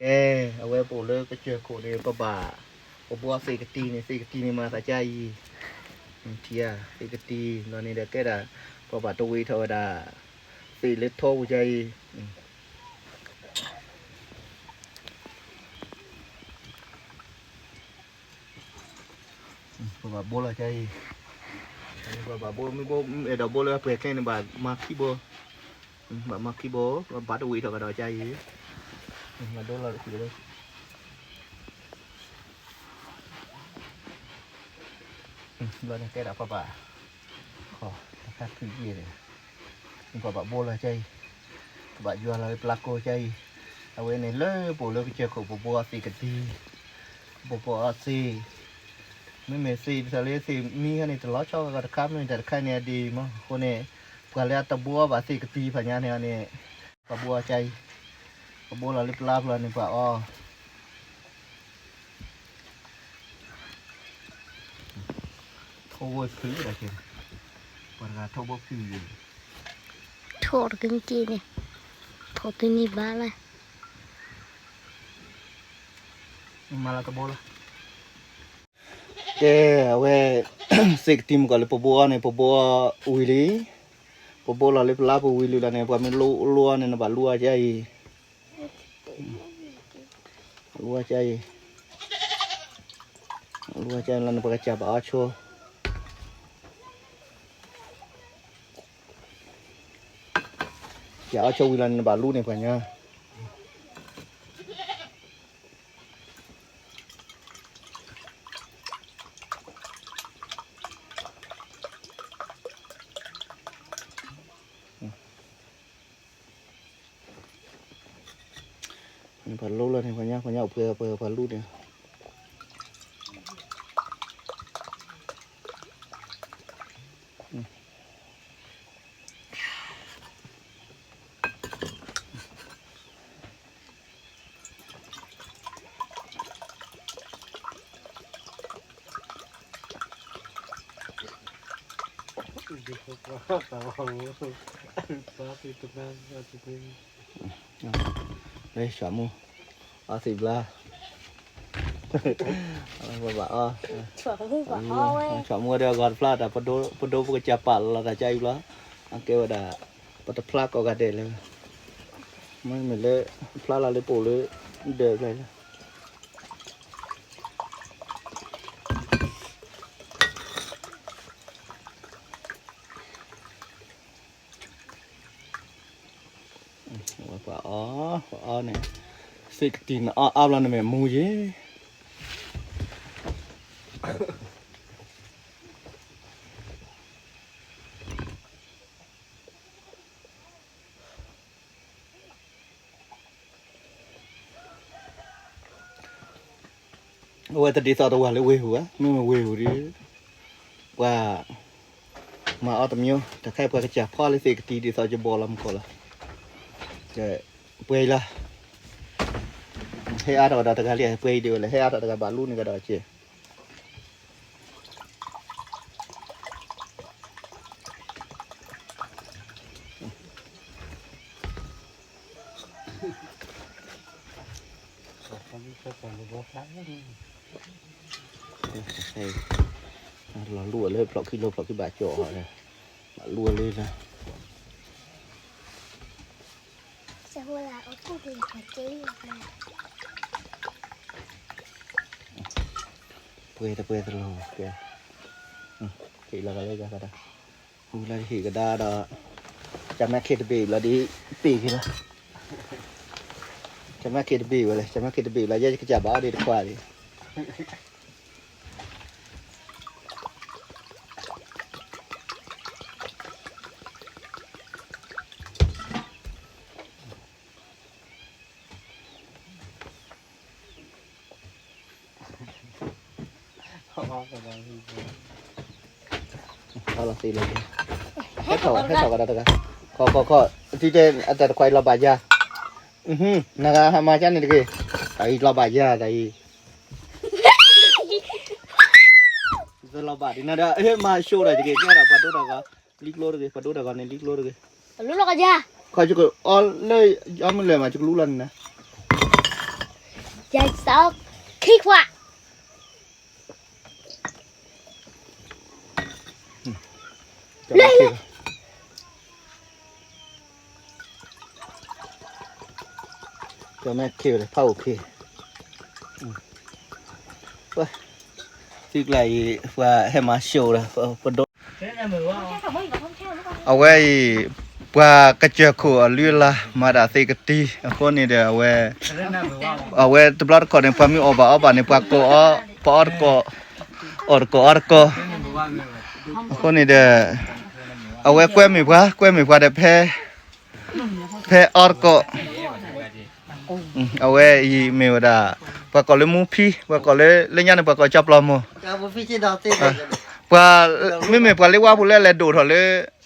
ကဲ, အဝဲပအိၣ်လၢကစၢၢ်ခိၣ်န့ၣ် ပဘၣ်, ပဘိသ့ၣ်ကတံၤန့ၣ် သ့ၣ်ကတံၤန့ၣ်မၤသးကါအံၤ, ထံဧါ, သ့ၣ်ကတံၤလီၤန့ၣ်ဒီးကဲဒၣ်, ပဘၣ်တဝ့ၤထီၣ်ဝဲဒၣ်, သ့ၣ်လၢထီပူၤကါအံၤ ပဘၣ်ဘိလီၤကါအံၤ, ပဘၣ်ဘိ မ့ၢ်ဘိအဲၣ်ဒိးဘိလၢအပှဲၤခဲန့ၣ် ဘၣ်မၤခံဘိ, ဘၣ်မၤခံဘိ, ဘၣ်တဝ့ၤထီၣ်ကဒီးကါအံၤ, ဘၣ်ဒိလီၤတခုလၢ ဘျီန့ၣ်ကဲဒၣ်ပဘၣ်, ခီ, တခါခုယ့ၢ်န့ၣ်, ပဘၣ်ဘိလီၤကါအံၤ, ပဘၣ်ယွၤလီၤလၢပျၢ်ကိကါအံၤ, အဝဲန့ၣ်လၢပအိၣ်လၢကစၢၢ်ခိၣ် ပဘိအီၤသ့ၣ်ကတံၤ, ပဘိအီၤသ့ၣ်, မ့မ့ၢ်သ့ၣ်ဒ်သိးလၢသ့ၣ်မံခါန့ၣ် တလီၤဆီဂၤတခါ မ့မ့ၢ်တၢ်တခါန့ၣ်အဒံးမး, အဃိန့ၣ်, ပှၤလၢအတဘိအီၤဘၣ်သ့ၣ်ကတံၤဖးညါန့ၣ်န့ၣ်, ပဘိအီၤကါအံၤ, ပဘိလီၤလၢပျၢ်ပျီန့ၣ် ပှၤအီၤ ထိဘိဖုးဒၣ်က့ၤ, ပှၤတဂၤထိဘိဖုး, ထိၣ်တက့ၤန့ၣ်, ထိၣ်တန့ၢ်ဘၣ်လၢ, မၤလၢတဘိလၢ, ကဲ, အဝဲ, သ့ၣ်ကတံၤမ့ၢ်ကီးလၢပဘိအီၤန့ၣ် ပဘိအီၤဝံၤလံ, ပဘိလီၤလၢပျၢ်ပူၤဝံၤလံလီၤန့ၣ် ပှၤမ့ၢ်လူအီၤန့ၣ် နဘၣ်လူအီၤကါအံၤ လူအီၤကါအံၤ, လူအီၤကါအံၤလီၤန့ၣ် ပကစၢ်ဘၣ်အီၣ်ဆိ, ကစၢ်အီၣ်ဆိဝံၤလီၤန့ၣ် နဘၣ်လူန့ၣ်ပှၤညါ ပှၤလူလီၤန့ၣ် ပှၤညါ ပှၤညါအိၣ်ပှဲၤပှဲၤပှၤလူန့ၣ် လၢဆှၣ်မူ, အီသံးဘျါ, ဘၣ်အီ, ဆှၣ်မူဒီးအဂီၤတဖျါတၢ်, ပဒိပကစၢ်ပာ်လီၤတၢ်ကအံၤဘျီ, အကဲဝဲဒၣ်, ပတဖျါကိးဂၤဒဲးလၢ, မ့မ့ၢ်လၢ, ဖျါလီၤလၢပအိၣ်လၢ, ဒၢးဖျါလၢ ပှၤအီ, ပှၤအီန့ၣ်, သ့ၣ်ကတံၤနအီအါဘျီနမဲာ်မူယ့ၣ် အဝဲတဒ်သိးတဝၤလၢဝ့ၢ်ပူၤဘၣ်, မ့မ့ၢ်ဝ့ၢ်ပူၤဒီး, ပှၤ, မၤအီတမံၤ, တခါပှၤကစၢ်ဖီလၢသ့ၣ်ကတံၤဒ်သိးယဘီလီၤမူကီးလီၤ, ပှဲၤအံၤလီၤ, ဟဲအါထီၣ်ကဒီးတဂၤလံ, ပှဲၤအံၤဒ်ဝဲလဲၣ်, ဟဲအါထီၣ်တဂၤဘၣ်လူန့ၣ်ကဒီးက့ၤ လီၤလူလၢဖျိးခံလၢဖျိးခံဘၣ်ကၠီၣ်, ဘၣ်လူလၢလၢ ပှဲၤတပှဲၤတလီၤ, က့ၤလီၤကလဲၤကဒီး, ဟူလၢတဟ့ၣ်ကဒါဒီး, ကမၤခ့တဘ့ၣ်လီၤဒ်, ပ့ၢ်က့ၤလီၤ, ကမၤခ့တဘ့ၣ်ဝဲလဲၣ်, ကမၤခ့တဘ့ၣ်လီၤ ယဲယကစၢ်ဘၣ်အီဒံးတခွါဒံး ဟဲထီၣ်, ဟဲထီၣ်ကဒီးတဂၤ, ခီခီခီ, တံၤတဲအတၢ်တခွါအံၤလီၤဘၣ်ယၤ, နဂၤဟးမၤကါန့ၣ်တဂ့ၤ, တၢ်အံၤလီၤဘၣ်ယၤတၢ်အံၤ, လီၤဘၣ်ဒ်နၤဒီး မၤဆိဒၣ်တဂ့ၤ, ကဲဒၣ်ပှၤဒိတၢ်ဂီၤ, လံကျိတဂ့ၤ, ပှၤဒိတၢ်ဂီၤန့ၣ်လံကျိတဂ့ၤ, ခီယကအီလၢ, အီမ့ၢ်လဲၣ်မး ယကလူလီၤန့ၣ်နၤ ယဲၢ်စၢ ခံခွး လၢ ကၠီမဲခ့လၢဖးအိၣ်ခ့, သုကျါအံၤ ပှၤဟဲမၤၡိးဒီး ပဒိ အဝဲအံၤ ပှၤကစၢၢ်ခိၣ်အလုၢ်အလၢ် မၤဒၣ်သ့ၣ်ကတံၤ အဃိန့ၣ်ဒီး အဝဲ အဝဲတဘျီတခီၣ်န့ၣ် ပှၤမ့ၢ်အီၣ်ဘၣ်အီဘၣ်န့ၣ် ပှၤကိးအီၤ ပှၤအီၣ်တကိး အီၣ်တကိးအီတကိး, အဃိန့ၣ်ဒီး အဝဲကွဲမုာ်ပှၤ ကွဲမုာ်ပှၤဒီးဖဲ ဖဲအီတကိး, အဝဲအံၤမ့ၢ်ဝဲဒၣ် ပှၤကိးလၢမူဖံ, ပှၤကိးလၢ လၢညါန့ၣ် ပှၤကိးကၠီပျီမိၢ်, ပှၤ မ့မ့ၢ်ပှၤလၢဝါပူၤလၢအလဲၤဒိၣ်ထီၣ်လၢ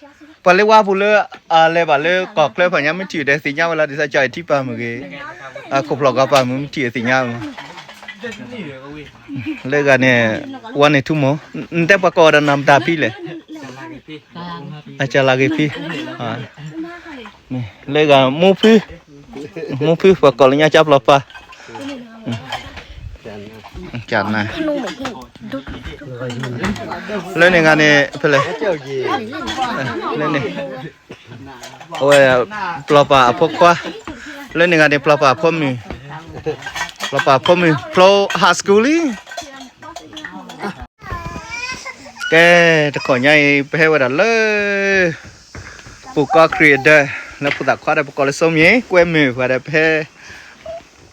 ပှၤလၢဝါပူၤလၢအလဲၤဘၣ်လၢကီၢ်ချၢဖၣ်ညါ မ့ၢ်ထံၣ်ဒီးသ့ၣ်ညါဝဲလီၤ ဒ်သိးကၠီအံၤထံပၢ်မ့ၢ်ဂ့ၤ, အခိၣ်ဖျီၣ်ကီၢ်ပၢ်မ့ၢ် မ့ၢ်ထံၣ်ဒီးသ့ၣ်ညါဝဲမး, လၢဂၤန့ၣ် ဝါန့ၣ်ထူမိၢ်, နတဲပှၤကိးဝဲဒၣ်နၤမတၤဖံလဲၣ်, အကလးဂ့ၤဖံ, လၢဂၤမူဖု, မူဖု ပှၤကိးလၢညါကၠီပျီပၢ်, ကနၤ, လၢန့ၣ်ဂၤန့ၣ် ဖဲလဲၣ်, လၢန့ၣ် အဝဲ ပျီပၢ်အဖိခွါ, လၢန့ၣ်ဂၤန့ၣ် ပျီပၢ်အဖိမုၣ်, ပျီပၢ်အဖိမုၣ် ဖျိ high school လံ. ကဲ တခီညါအံၤ ပဟဲဝဲဒၣ်လၢ ပူၤကီခရံာ်အဒၢး လၢဖိသၣ်ခွါဒီး ပကိးလၢစိမ့ၢ် ကွဲမုာ်ပှၤဒီး ပဟဲ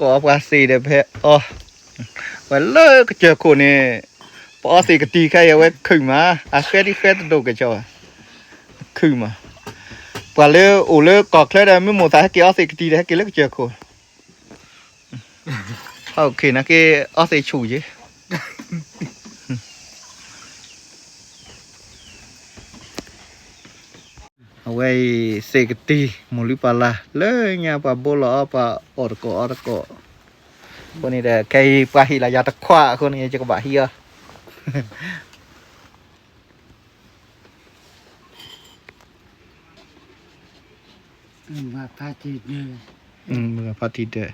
ကိးအီပှၤသ့ၣ်ဒီး ပဟဲအီ ဝဲလၢကစၢၢ်ခိၣ်န့ၣ် ပအီသ့ၣ်ကတံၤခဲအံၤ အဝဲခုၣ်မး, အဃဲဒ်ဃဲတဒိၣ်ကဲၣ်ဆိးဘၣ်, ခုၣ်မး, ပှၤလၢအိၣ်လၢကီၢ်ချၢဒီး မ့ၢ်မိၣ်သးဟဲက့ၤအီသ့ၣ်ကတံၤဒီး ဟဲက့ၤလၢကစၢၢ်ခိၣ် ဟီၣ်ခ့နာ်က့ အီသ့ၣ်ဆူၣ်က့ၤ, အဝဲအံၤ သ့ၣ်ကတံၤ မိၢ်လုၢ်ပၢ်လၢ် လၢညါပှၤဘိလီၤအီၤ ပှၤအီၣ်တကိးအီတကိး, အဃိန့ၣ်ဒီး ခဲအံၤပှၤဟ့ၣ်လီၤယၤတခွးအဃိန့ၣ် ယကဘၣ်ဟံးအီၤ မုၢ်ဂၤဖါတံၢ်ဒၢး, မုၢ်ဂၤဖါတံၢ်ဒၢး,